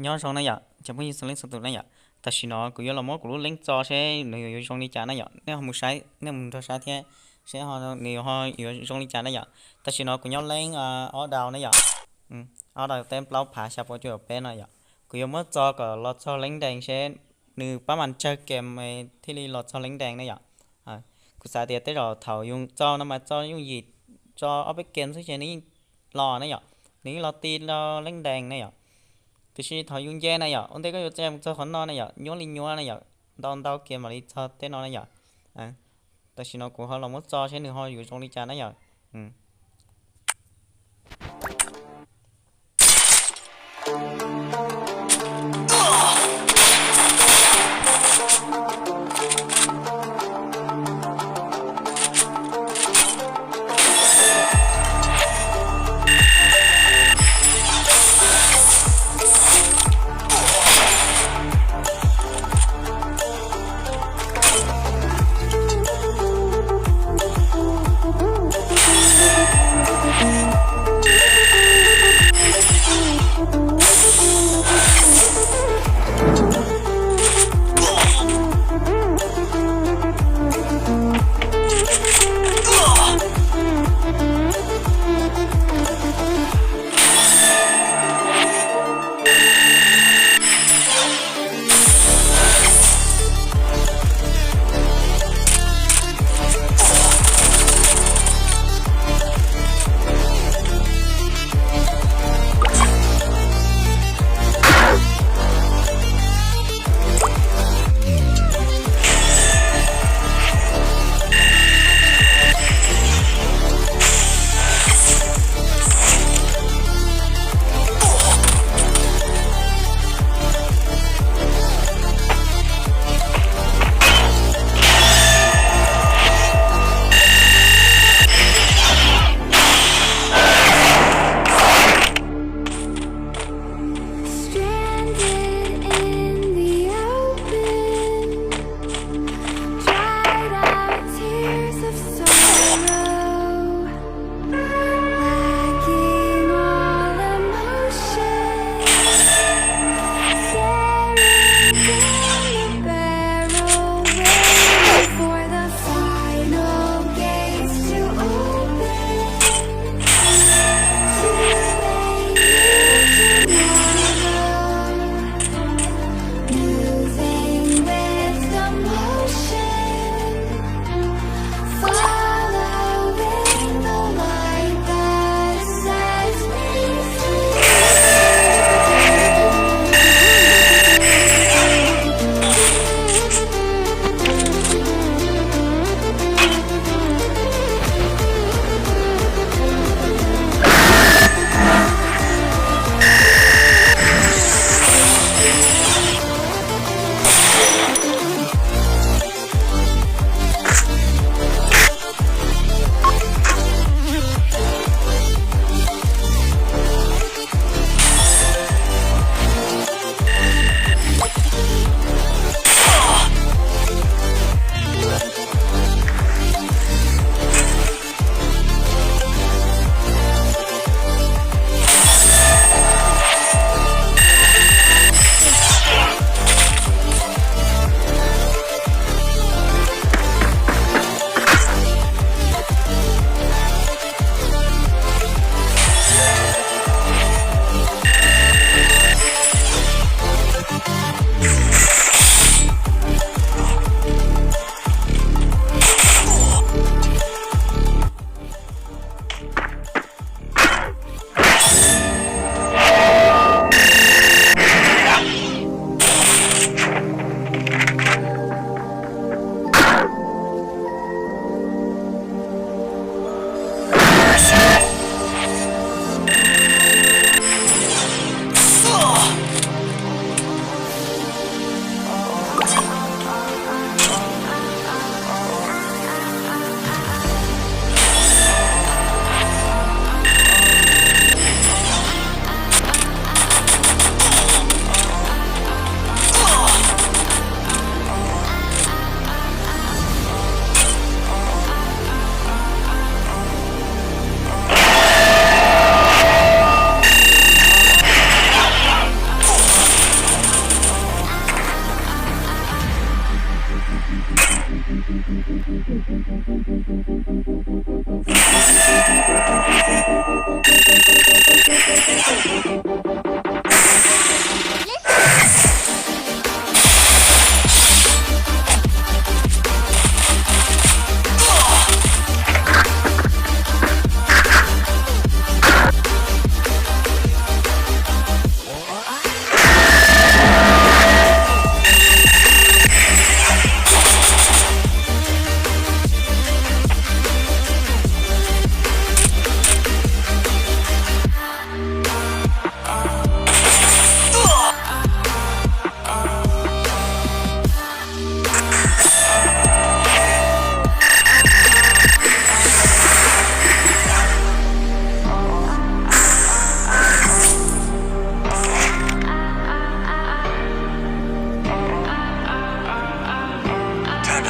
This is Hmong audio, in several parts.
Nyob zoo na yom, cov phooj ywg txhua leej txhua tus na yom. Tam sim no kuv yuav los muab kuv lub leeb tso seb nws yuav zoo li cas na yom. Nej ho mus saib, nej mus nrog saib thiab, seb nws ho yuav zoo li cas na yom. Tam sim no kuv nyob leeb ob dau na yom. Ob dau teb plaub phav xya pua cuaj caum peb no yom. Kuv yuav muab tso kom los txog leeb dees seb nws pab mas tsawg kem thiaj li los txog leeb dees na yom. Kuv xav tias tej zaum thaum yus tso no mas tso yooj yim, tso ob peb kem xwb ces nws yeej los na yom, nws yeej los ti rau leeb dees na yom. Tiam sis thaum yus nce na yom, ua ntej koj yuav txia mus txog qhov no na yom, nyuab li nyuab na yom, ntau ntau kem mam li txog tej no na yom. Tam sim no kuv ho los muab tso seb nws ho yuav zoo li cas na yom.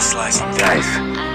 Slice of life.